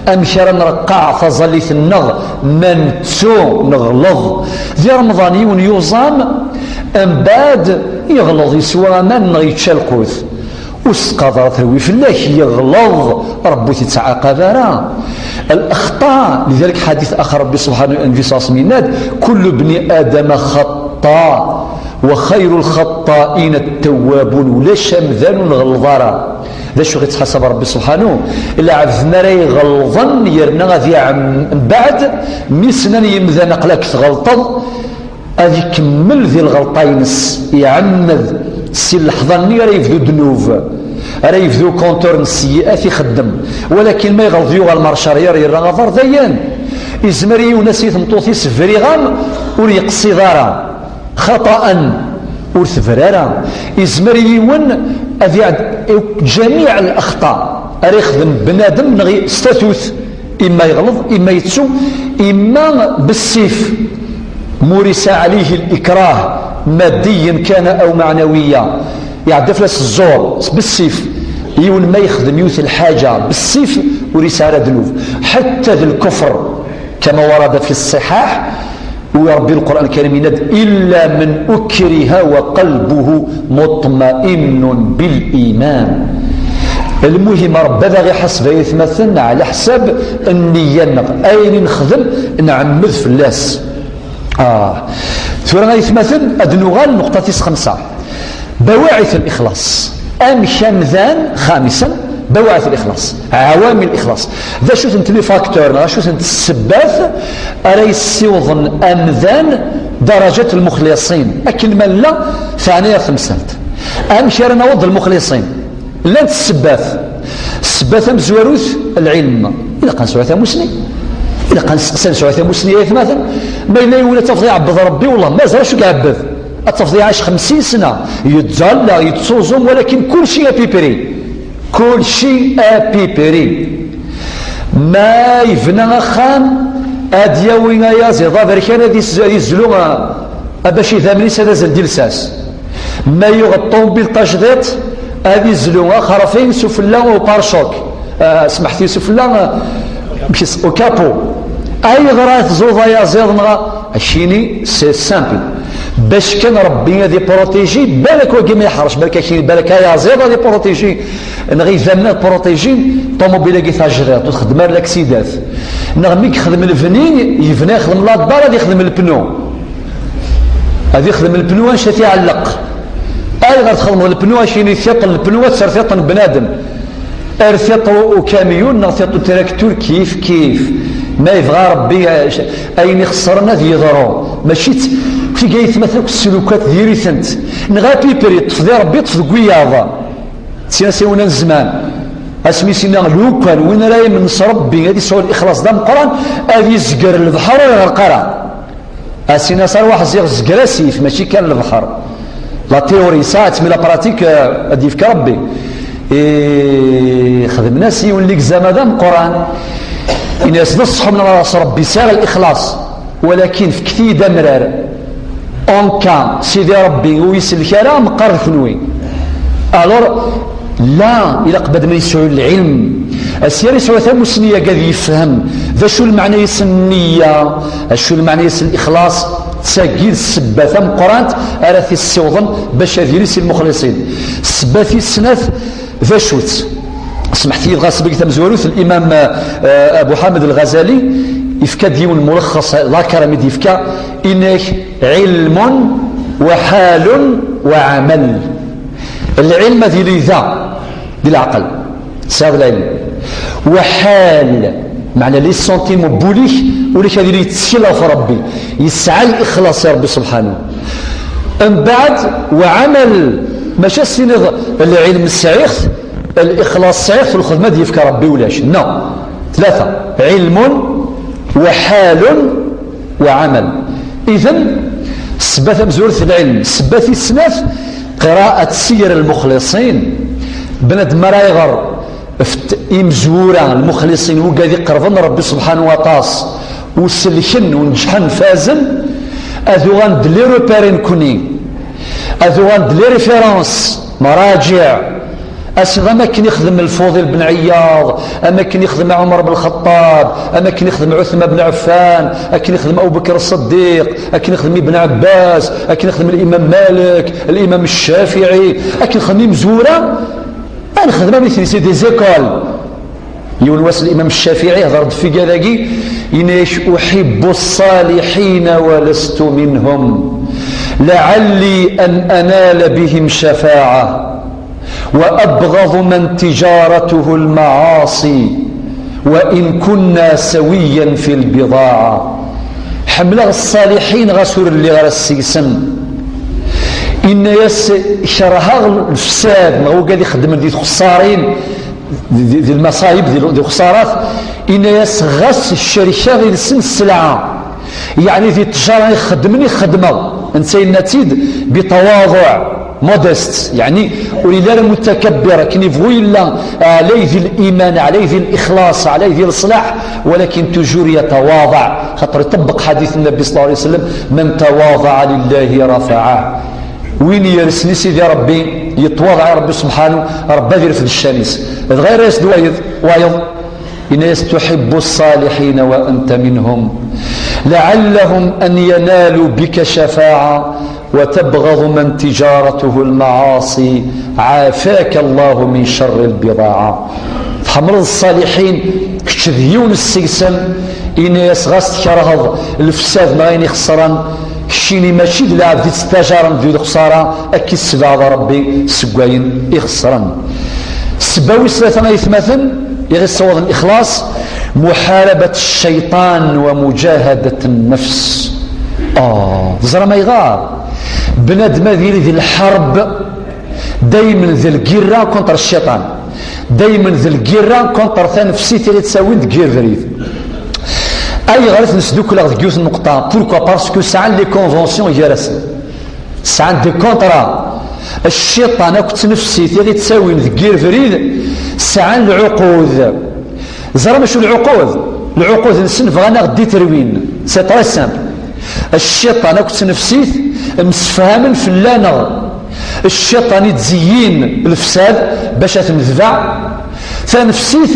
amek ara nreqqeɛ taẓallit-nneɣ ma nettu, neɣleḍ. Di Remḍan yiwen yuẓam, mbeɛd yeɣleḍ, yeswa aman neɣ yečča lqut. Ur s-tqader terwi fell-ak, yeɣleḍ, Ṛebbi ur t-ittɛaqab ara. Al-axṭa, lidalik ḥadit axer Ṛebbi subḥanu, Nnbi ṣella Llahu ɛalayhi wa sallam yenna-d, kullu bni Adama xaṭṭa, wa xayru lxaṭṭaina ttawwabun, ulac amdan ur nɣelleḍ ara. D acu i ɣ-ittḥasab Ṛebbi subḥanu? Lɛebd mi ara iɣelḍen, yerna ad iɛem-, mbeɛd mi s-nnan yimdanen aql-ak tɣelṭeḍ, ad ikemmel di lɣelṭa-ines, iɛemmed, si lleḥḍa-nni ara yebdu ddnub, ara yebdu ukuntur n sseyyi'at ixeddem. Walakin ma yeɣleḍ yuɣal mer carrière, yerra aḍar, dayen. Izmer yiwen ass i tmeṭṭut-is, briɣ-am, ur yeqsid ara, xaṭan, ur tebra ara. Izmer yiwen ad iɛed-, ǧamiɛ al-axṭa ara yexdem bnadem neɣ s tatut. Imma yeɣleḍ, imma yettu, imma bessif. Murisa ɛalayhi likrah, maddiyan kana aw maɛnawiya. Iɛedda fell-as ẓẓur, bessif. Yiwen ma yexdem yiwet lḥaǧa bessif, ur yesɛi ara ddnub. Ḥatta d lkufr, kama warada fi ṣṣiḥaḥ, u Ṛebbi Lqur'an Lkarim yenna-d, illa man ukriha wa qalbuhu muṭma'innun bil iman. Lmuhim, Ṛebbi ad aɣ-iḥaseb ay atmaten ɛla ḥsab nniya-nneɣ, ayen i nexdem nɛemmed fell-as. Ah. Tura ay atmaten, ad nuɣal nnuqṭa tis xemsa. Bawaɛit al-ixlaṣ. Amek amdan, xamisan, bawaɛit al-ixlaṣ, ɛawamil al-ixlaṣ. D acu-tent les facteurs, neɣ acu-tent ssebbat ara yessiwḍen amdan darajat lmuxliṣin? Akken ma nella, teɛna yir temsalt. Amek ara naweḍ d lmuxliṣin? Llant ssebbat. Ssebba tamezwarut, lɛilm. Ilaq ad nesɛu tamusni. Ilaq ad nesteqsi, ad nesɛu tamusni, ay atmaten. Ma yella yiwen ad tafeḍ iɛebbed Ṛebbi, wellah, ma yeẓra acu iɛebbed. Ad tafeḍ iɛac xemsin sna, yettẓalla, yettuẓum, walakin kulci à peu près. Kulci à peu près. Ma yebna axxam, ad yawi ayaziḍ aberkan, ad is-, ad izlu, ah, bac idammen-is ad azal di lsas. Ma yuɣ ṭṭumbil tajdiṭ, ad izlu axerfi sufella u pare-choc. Ah, smeḥt-iyi, sufella, ah, amek is-, au capot. Ayɣer ara tezluḍ ayaziḍ neɣ? Akini, c'est simple. Bac kan Rebbi ad iprotiji, balak wagi ma iḥrec, balak akin, balak ayaziḍ ad iprotiji, neɣ idammen ad protijin, ṭumubil-agi tajdiṭ, ur txeddem ara laksidat. Neɣ mi yexdem lebni, yebna yexdem ladar, ad yexdem lpnu. Ad yexdem lpnu, anca t-iɛelleq. Ayɣer txedmeḍ lpnu, akini tiṭ n lpnu, ad terr tiṭ n bnadem. Ar tiṭ ukamyun neɣ tiṭ utraktur, kif kif. Ma yebɣa Rebbi, eh, ayen ixeṣren ad yeḍru. Mačči d tigayt ma akk sslukat diri-tent. Neɣ apipri, ṭṭef di Rebbi, ṭṭef deg wiyaḍ. Sin asiwnen zzman. Asmi s-inna lukan win ara yemmen s Rebbi ad yesɛu lixlaṣ d ameqqran, ad yezger lebḥer ur iɣreq ara. Asina s arwaḥ ziɣ zger asif, mačči kan lebḥer. La théorie saɛet, mais la pratique, euh, ad d-yefk Rebbi. I xedmen-as yiwen l'examen d ameqqran. Ini-as d ṣṣeḥ neɣ s Rebbi, sɛiɣ lixlaṣ, walakin fket-iyi-d amrar. En cas Sidi Rebbi ur isellek ara, meqqar d kenwi. Alors, la, ilaq bad ma yesɛu lɛilm. Asya yesɛu tamusni-agi ad yefhem d acu lmeɛna-is nniya, acu lmeɛna-is lixlaṣ, d tagi d ssebba tameqqrant ara t-issiwḍen bac ad yili si lmuxliṣin. Ssebba tis snat d acu-tt? Smeḥt-iyi dɣa sbeg tamezwarut, limam, eh, Abu Ḥamed Lɣazali yefka-d yiwen mulxeṣ, lakarm i d-yefka, inek علم وحال وعمل. Lɛilm ad yili da, di leɛqel, tesɛiḍ lɛilm. Wa ḥal, meɛna les sentiments n wul-ik, ul-ik ad yili yettkel ɣef Rebbi, yesɛa lixlaṣ i Rebbi subḥanahu. Mbeɛd, wa ɛamal, maca s-tiniḍ lɛilm sɛiɣ-t, lixlaṣ sɛiɣ-t, lxedma d-yefka Rebbi ulac. Non. Tlata, ɛilmun, wa ḥalun, wa ɛamal. Iden, ssebba tamezwarut d lɛilm, ssebba tis snat, qiraat siyar lmuxliṣin. Bnadem ara iɣer ɣef imezwura lmuxliṣin, wigad iqerben Rebbi subḥanahu waṭas, u selken, u neǧḥen, fazen, ad uɣalen d les repères nekni, ad uɣalen d les références, maraǧiɛ. Asiḍ am akken ixdem Lfuḍil ben Ɛiyaḍ, am akken ixdem Ɛumer ben Lxeṭṭab, am akken ixdem Ɛutma ben Ɛeffan, akken ixdem Abu Bekr Ṣṣeddiq, akken ixdem Ibn Ɛebbas, akken ixdem Limam Malek, Limam Ccafiɛi, akken xdem imezwura, ad nexdem am nitni, c'est des écoles. Yiwen wass Limam Ccafiɛi ihder-d f igad-agi, yenna-ak: أحب الصالحين ولست منهم، لعلي أن أنال بهم شفاعة، وأبغض من تجارته المعاصي، وإن كنا سويا في البضاعة. Ḥemmleɣ ṣṣaliḥin ɣas ur lliɣ ara seg-sen. Inna-yas: Kerheɣ lefsad, neɣ wigad ixeddmen di txessarin, di, di, di lmaṣayib, di, di lexsarat, inna-yas: Ɣas cerkeɣ yid-sen sselɛa, yeɛni di ttjara i xeddmen i xeddmeɣ. Netta yenna-tt-id bitawaḍuɛ, modeste, yeɛni ur yelli ara mutakabbir, akken yebɣu yella, ɛlay di liman, ɛlay di lixlaṣ, ɛlay di leṣlaḥ, walakin toujours yatawaḍeɛ, xaṭer iṭebbeq ḥadit Nnabi ṣalla Llahu ɛalayhi wa sallam: من تواضع لله رفعه. Win yersen i Sidi Rebbi, yettwaḍeɛ i Rebbi subḥanahu, Rebbi ad irfed ccan-is. Dɣa yerra-yas-d wayeḍ, wayeḍ, yenna-yas: تحب الصالحين وأنت منهم، لعلهم أن ينالوا بك شفاعة، وتبغض من تجارته المعاصي، عافاك الله من شر البضاعة. Tḥemmleḍ ṣṣaliḥin, kečč d yiwen seg-sen, yenna-yas: Ɣas tkerheḍ lefsad neɣ ayen ixeṣren, keččini mačči d lɛebd i ttajaren di lexṣara, ad k-issebɛed Rebbi seg wayen ixeṣren. Ssebba wis tlata, aytmaten, i ɣ-issawḍen ixlaṣ: محاربة الشيطان ومجاهدة النفس. Ah, teẓram ayɣer? Bnadem ad yili di lḥerb, daymen d lgirra contre cciṭan. Daymen d lgirra contre tanefsit i ɣ-ittawin deg yir brid. Ayɣer i ten-sdukleɣ deg yiwet n nneqṭa? Pourquoi? Parce que sɛan les conventions gar-asen. Sɛan des contrats. Cciṭan akked tnefsit i ɣ-ittawin deg yir brid, sɛan lɛuqud. Ẓram acu lɛuqud? Lɛuqud-nsen bɣan a ɣ-d-iterwin. C'est très simple. Cciṭan akked tnefsit msefhamen fell-aneɣ. Cciṭan ittezyin lefsad bac ad t-nedbeɛ. Tanefsit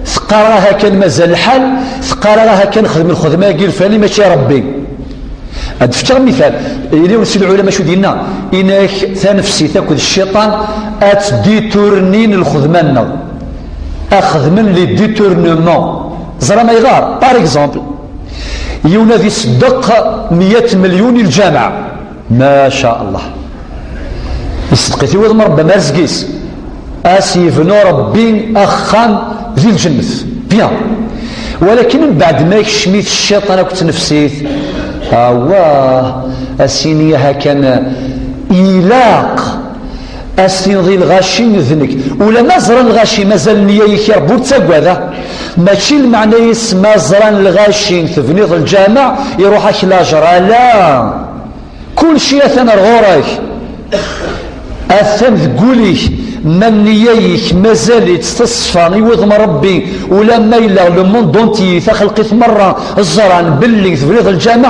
teqqar: "Aha kan mazal lḥal", teqqar: "Aha kan xdem lxedma-agi lfani, mačči Rebbi." Ad d-fkeɣ mital. Yella yiwen si lɛulama acu d-yenna? Inak tanefsit akked cciṭan ad ttditurnin lxedma-nneɣ. Ad xedmen les détournements. Ẓram ayɣer? Par exemple, yiwen ad iṣeddeq meyya melyun i lǧameɛ. Ma sha Allah. Iṣeddeq-it i wudem n Rebbi am arzeg-is. Ad s-yebnu Rebbi axxam di lǧennet. Bien. Walakin mbeɛd ma yekcem-it cciṭan akked tnefsit, awah, ad s-yini aha kan ilaq, ad s-tiniḍ i lɣaci d nekk. Ulamma ẓran lɣaci mazal nniya-ik i Rebbi, ur ttagad, ah. Mačči lmeɛna-is ma ẓran lɣaci tebniḍ lǧameɛ, iruḥ-ak lajer, ala. Kulci atan ar ɣur-k. Atan deg wul-ik, ma nniya-ik mazal-itt teṣfa i wudem Rebbi, ulamma yella le monde entier, taxelqit merra, ẓran belli tebniḍ lǧameɛ,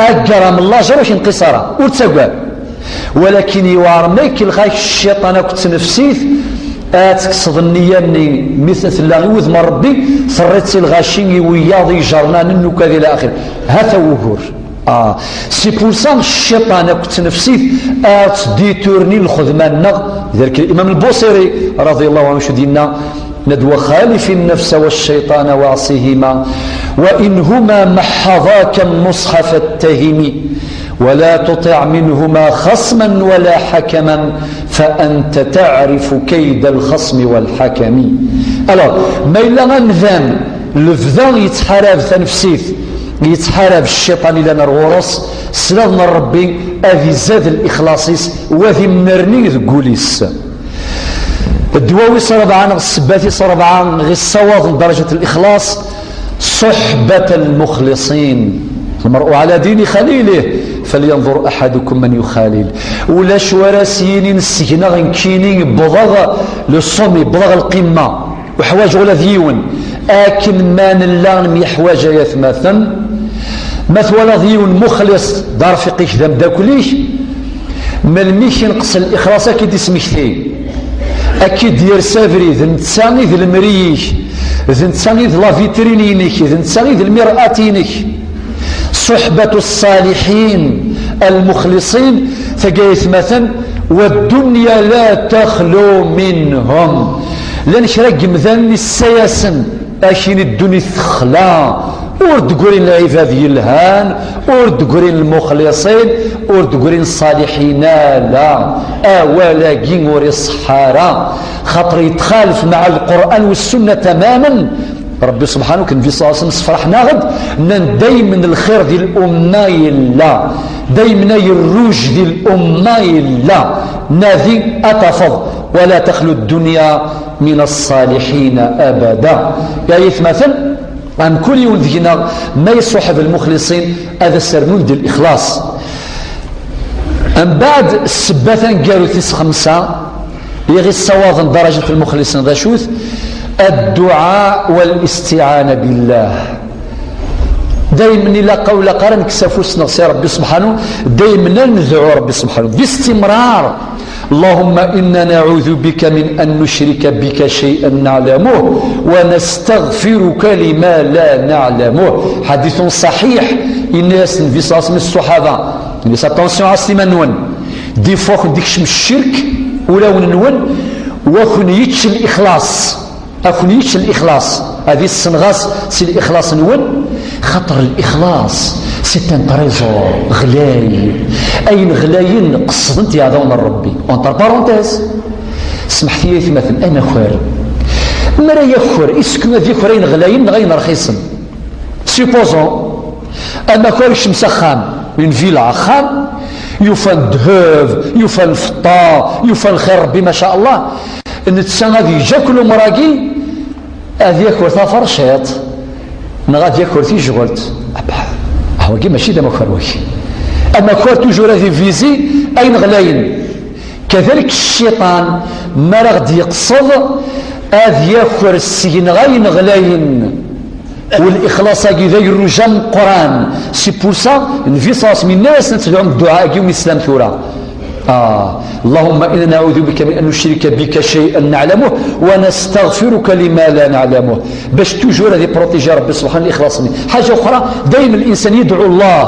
agraɣ am lajer ur k-inqis ara, ur ttagad. Walakin yewɛer ma ikellex-ak cciṭan akked tnefsit, ad tekkseḍ nniya-nni mi tella i wudem Rebbi, terriḍ-tt i lɣaci, i wiyaḍ ijernanen, ukad ila axir. Hata wugur. Ah, c'est pour ça cciṭan akked tnefsit ad ttditurnin lxedma-nneɣ. Lidalik Imam Lbusiri, radiyallahu anhu, acu d-yenna? Yenna-d: وخالف النفس والشيطان واعصهما وإن هما محضاك النصح فاتهم ولا تطع منهما خصما ولا حكما فأنت تعرف كيد الخصم والحكم. Alors, ma yella amdan lebda yettḥarab tanefsit, yettḥarab cciṭan yellan ar ɣur-s, s laḍ n Rebbi ad izad lixlaṣ-is, u ad imnerni deg wul-is. Ddwa wis rebɛa neɣ ssebbat-is rebɛa i ɣ-issawaḍen darajat lixlaṣ, صحبة المخلصين. المرء على دين خليله فلينظر أحدكم من يخالل. Ulac wara s-yinin seg-neɣ nekkini wwḍeɣ le sommet, wwḍeɣ lqimma. Ur ḥwaǧeɣ ula d yiwen. Akken ma nella nemyeḥwaǧ ay atmaten. Ma twalaḍ yiwen muxlis d arfiq-ik, d ameddakel-ik, melmi i k-inqes lixlaṣ ad k-id-ismekti, ad k-id-yers abrid, d netta i d lemri-ik, d netta i d la vitrine-inek, d netta i d lmir'at-inek. صحبة الصالحين المخلصين, tagi ay atmaten, والدنيا لا تخلو منهم. Llan kra n yemdanen issayasen, akin i ddunit texla, ur d-ggrin lɛibad yelhan, ur d-ggrin lmuxliṣin, ur d-ggrin ṣṣaliḥin, ala. Awal-agi ur iṣeḥḥa ara, xaṭer yettxalef مع القرآن والسنة تماما. Rebbi subḥanahu, akken Nnbi ṣalla Llahu ɛalayhi wa sallam sefraḥen-aɣ-d, nnan daymen lxir di lumma yella, daymen agerruj di lumma yella, nadi ad tafeḍ, ولا تخلو الدنيا من الصالحين أبدا. Ay atmaten, mkul yiwen deg-neɣ ma iṣuḥeb lmuxliṣin ad as-rnun di lixlaṣ. Mbeɛd, ssebba taneggarut tis xemsa i ɣ-issawaḍen darajat lmuxliṣin d acu-t? الدعاء والاستعانة بالله. Daymen ilaq, ur ilaq ara nekkes afus-nneɣ si Rebbi subḥanahu, daymen ad nedɛu Rebbi subḥanahu, باستمرار. اللهم إنا نعوذ بك من أن نشرك بك شيئا نعلمه ونستغفرك لما لا نعلمه. Ḥaditun ṣaḥiḥ, yenna-yas Nnbi ṣalla Llahu ɛalayhi wa sallam i ṣṣuḥaba, yenna-yas: attention, ɛasset iman-nwen. Des fois, ad ken-d-ikcem ccirk, ulawen-nwen, u ad ken-yečč lixlaṣ. Ad ken-yečč lixlaṣ, ad issenɣas si lixlaṣ-nwen, xaṭer lixlaṣ, c'est un trésor ɣlay. Ayen ɣlayen qesden-t yiɛdawen n Rebbi. Entre parenthèses, semḥet-iyi ay atmaten, amakar. Mi ara yaker, est-ce que ad yaker ayen ɣlayen neɣ ayen rxisen? Supposons, amakar ikcem s axxam, une villa, axxam, yufan ddheb, yufan lfeṭṭa, yufan lxir Rebbi, ma sha Allah. Netta ad yeǧǧ akk lumuṛ-agi, ad yaker taferciṭ, neɣ ad yaker tijɣelt. Abḥ, ah, wagi mačči d amakar wagi. Amakar toujours ad ivizi ayen ɣlayen. Kadalik cciṭan, mi ara ɣ-d-yeqseḍ, ad yaker seg-neɣ ayen ɣlayen. U lixlaṣ-agi d agerruj ameqqran. C'est pour ça, Nnbi ṣalla Llahu ɛalayhi wa sallam yenna-yasen ad tedɛum dduɛa-agi umi teslam tura. Ah, اللهم إنا نعوذ بك من أن نشرك بك شيئا نعلمه ونستغفرك لما لا نعلمه. Bac toujours ad iprotéger Rebbi subḥanahu lixlaṣ-nni. Ḥaǧa uxra, daymen linsan yedɛu Allah.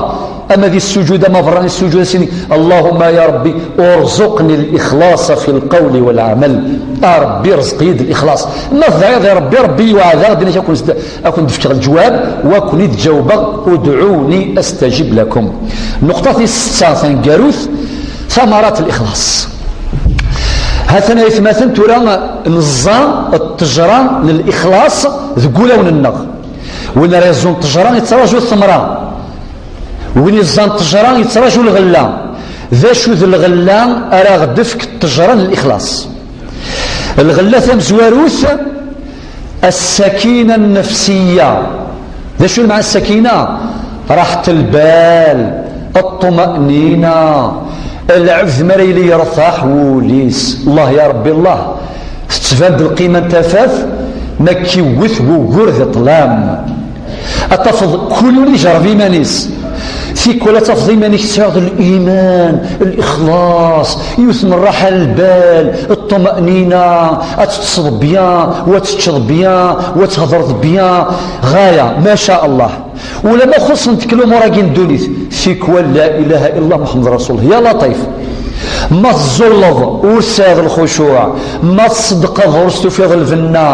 ama di ssujud, ama berra n ssujud, a Sidi, Allahumma ya Ṛebbi, urzuqni l-ixlaṣa fi l-qawli wal-amal. A Ṛebbi, rẓeq-iyi-d lixlaṣ. Ma tedɛiḍ i Ṛebbi, Ṛebbi iwɛed-aɣ-d, inna-k, ad ken-d-fkeɣ lǧwab, wa ken-id-ǧawbeɣ, udɛuni astajib lakum. Nnuqṭa tis setta taneggarut, ثمرات الإخلاص. Ha-t-an ay atmaten, tura neẓẓa ttejra n lixlaṣ deg wulawen-nneɣ. Win ara yeẓẓun ttejra, yettraǧu ttemra. Win yeẓẓan ttejra, yettraǧu lɣella. D acu d lɣella ara ɣ-d-tefk ttejra n lixlaṣ? Lɣella tamezwarut, السكينة النفسية. D acu lmeɛna السكينة؟ Raḥet lbal, الطمأنينة. Lɛebd mi ara yili yertaḥ wul-is, Allah ya Ṛebbi Allah, tettban-d lqima n tafat, ma k-iwwet wugur di ṭṭlam. Ad tafeḍ kul yiwen ijerreb iman-is. Tikwal ad tafeḍ iman-ik tesɛiḍ liman, lixlaṣ, yiwet n rraḥa n lbal, ṭṭuma'nina, ad teṭṭseḍ bya, wa teččeḍ bya, wa thedreḍ bya, ɣaya, maca Allah. Ulamma xuṣṣent-k lumuṛ-agi n ddunit, tikwal la ilaha illa Muḥemmed Rasulullah. Ya Laṭif. Ma teẓẓulleḍ, ur tesɛiḍ lxucuɛ. Ma tṣeddqeḍ, ur s-tufiḍ lbenna.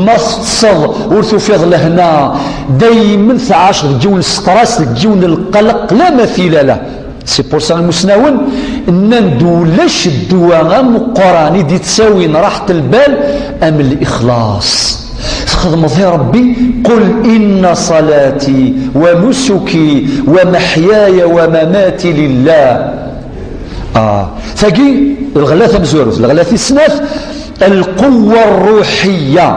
Ma teṭṭseḍ, ur tufiḍ lehna. Daymen tɛaceḍ deg yiwen n stress, deg yiwen n lqelq, la mathila lah. C'est pour ça, imusnawen nnan-d ulac ddwa ameqqran i d-ittawin raḥet lbal am lixlaṣ. Txedmeḍ i Ṛebbi, قل إن صلاتي ونسكي ومحياي ومماتي لله. Ah, tagi, lɣella tamezwarut, lɣella tis snat, القوة الروحية.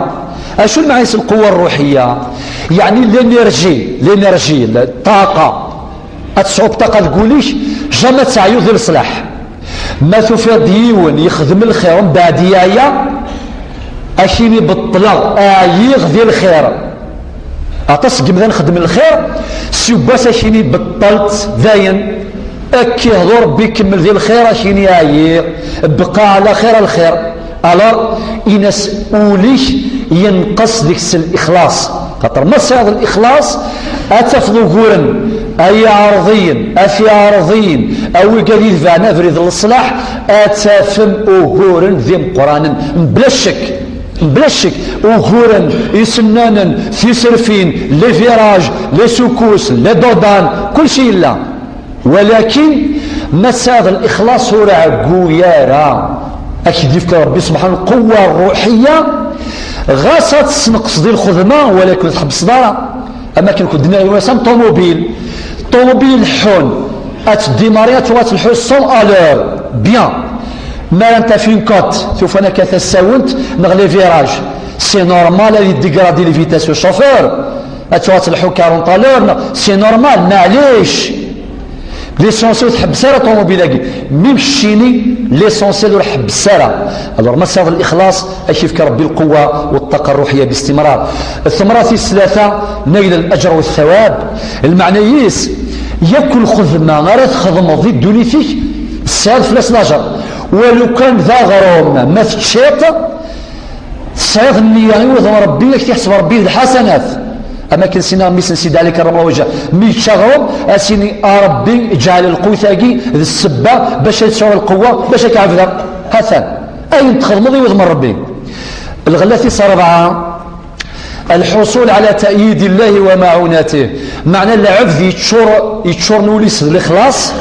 Acu lmeɛna-s القوة الروحية؟ Yeɛni l'énergie, l'énergie, la طاقة. Ad tesɛuḍ ṭṭaqa deg wul-ik, jamais ad teɛyuḍ di leṣlaḥ. Ma tufiḍ-d yiwen yexdem lxir, mbeɛd yeɛya, ad k-yini beṭṭleɣ, ɛyiɣ di lxir. Aṭas n yemdanen xeddmen lxir, s yiwwas ad k-yini beṭṭelt, dayen. Ad k-ihdu Ṛebbi, kemmel di lxir, ad k-yini ɛyiɣ, bqa ɛla xir a lxir. Alors, in-as ul-ik yenqes deg-s lixlaṣ. Xaṭer ma tesɛiḍ lixlaṣ, ad tafeḍ uguren, ay iɛerḍiyen, at iɛerḍiyen, a wigad yetebɛen abrid n leṣlaḥ, ad tafem uguren d imeqqranen, mebla ccek, mebla ccek, uguren, isennanen, tiserfin, les virages, les secousses, les dodanes, kulci yella. Walakin ma tesɛiḍ lixlaṣ ur ɛeggu ara. Ad k-d-yefk Ṛebbi subḥanu lquwwa ṛṛuḥiyya, ɣas ad tesneqseḍ di lxedma, walakin ur tḥebbseḍ ara. Am akken kent-d-nniɣ yiwwas am ṭumubil. Ṭumubil leḥḥun, ad tdimari, ad tuɣal telḥu cent à l'heure. Bien. Mi ara taf une côte, tufa akka tasawent, neɣ les virages. C'est normal ad yeddigradi les vitesses u chauffeur. Ad tuɣal telḥu quarante à l'heure, neɣ, c'est normal, maɛlic. L'essentiel ur tḥebbes ara ṭumubil-agi. Même keččini, l'essentiel ur ḥebbes ara. Alors, ma tesɛiḍ lixlaṣ, ad k-yefk Ṛebbi lquwwa u ṭṭaqa ṛṛuḥiyya bistimrar. Tumra tis tlata, nayla laǧr u ttawab. Lmeɛna-is, yakk lxedma ara txedmeḍ di ddunit-ik, tesɛiḍ fell-as laǧr. Walu kan d aɣrum, ma teččiḍ, tesɛiḍ nniya i wudem Ṛebbi, ad k-t-iḥseb Ṛebbi d lḥasanat. Am akken s-yenna mmi-s n Sidi Ɛli karramallahu wajhah, mi yečča aɣrum, ad s-yini, a Ṛebbi, ǧɛel lqut-agi d ssebba bac ad sɛuɣ lqewwa bac ad k-ɛebdeɣ. Ha-t-an ayen txedmeḍ i wudem n Ṛebbi. Lɣella tis ṛebɛa, الحصول على تأييد الله ومعونته. Meɛna lɛebd yeččur, yeččuren wul-is d lixlaṣ,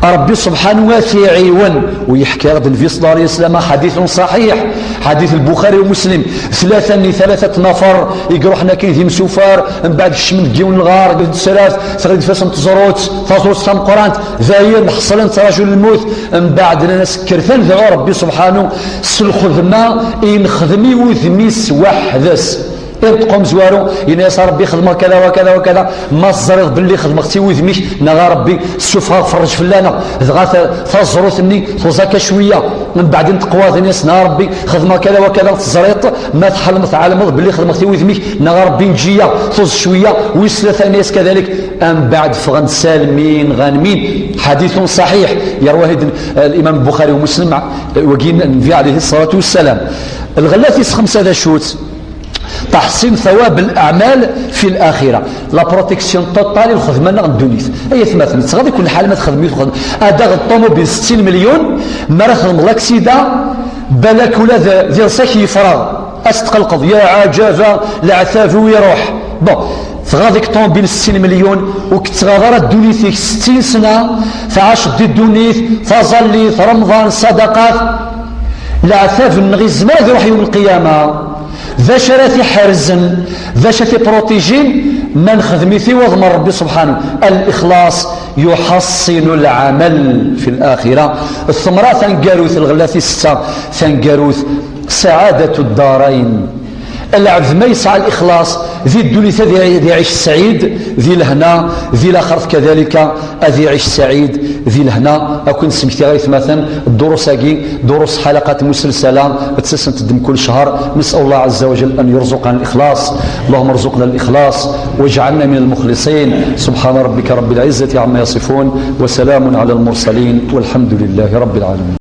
Ṛebbi subḥanu ad t-iɛiwen. U yeḥka-aɣ-d Nnbi ṣalla Llahu ɛalayhi wa sallam ḥadit ṣaḥiḥ, ḥadit Lbuxari u Muslim, tlata-nni, tlata n nafer i iruḥen akken d imsufar, mbeɛd kecmen deg yiwen n lɣar, deg tesraft, tɣilef-asen teẓrut, taẓrut tameqqrant, dayen ḥeṣlen ttraǧun lmut, mbeɛd nnan-as kkret ad nedɛu Ṛebbi subḥanu s lxedma i nexdem i wudem-is weḥd-s. Inṭeq umezwaru, yenna-yas: "A Ṛebbi, xedmeɣ kada wa kada wa kada." Ma teẓriḍ belli xedmeɣ-tt i wudem-ik, neɣ: "A Ṛebbi, ssufeɣ aɣ, ferrej fell-aneɣ." Dɣa ta-, taẓrut-nni tuẓa akka cwiya. Mbeɛd inṭeq wayeḍ, yenna-yas: "A Ṛebbi, xedmeɣ kada wa kada." Teẓriḍ, ma tḥelmeḍ, tɛelmeḍ belli xedmeɣ-tt i wudem-ik, neɣ: "A Ṛebbi, neǧǧ-iyi." Tuẓ cwiya, wis tlata, yenna-yas kadalik. Mbeɛd ffɣen-d salmin ɣanmin. Ḥadithun ṣaḥiḥ, yerwa-t-id, eh, Limam Lbuxari u Muslim, eh, wagi n Nnbi ɛalayhi ṣṣalatu wassalam. Lɣella tis xemsa d acu-tt? تحصيل ثواب الأعمال في الآخرة. La protection totale i lxedma-nneɣ n ddunit. Ay atmaten, yettɣaḍ-iken lḥal ma txedmem, txedmem ad aɣ ṭumubil settin milyon, mi ara txedmeḍ laksida, balak ula d, d iḍes-ak yefreɣ, ad s-tqelqeḍ, ya ɛǧaba, leɛtab-iw iruḥ. Bon, tɣaḍ-ik ṭumubil settin milyon, ur k-tettɣaḍ ara ddunit-ik settin sna, tɛaceḍ di ddunit, taẓallit, remḍan, ṣadaqat. Leɛtab-nneɣ izmer ad iruḥ yawm lqiyama. D acu ara t-iḥerzen, d acu ara t-iprotijin? Ma nexdem-it i waḍem n Ṛebbi subḥanahu. الإخلاص يحصن العمل في الآخرة. Tumra taneggarut, lɣella tis setta taneggarut, سعادة الدارين. Lɛebd ma yesɛa lixlaṣ, di ddunit ad iɛ-, ad iɛic sɛid, di lehna, di laxert kadalika ad iɛic sɛid, di lehna. Ad ken-smektiɣ ay atmaten, ddurus-agi, durus ḥalaqat musalsala, ttasent-d mkul ccher. نسأل الله عز وجل أن يرزقنا الإخلاص. اللهم ارزقنا الإخلاص واجعلنا من المخلصين. سبحان ربك رب العزة عما يصفون، وسلام على المرسلين، والحمد لله رب العالمين.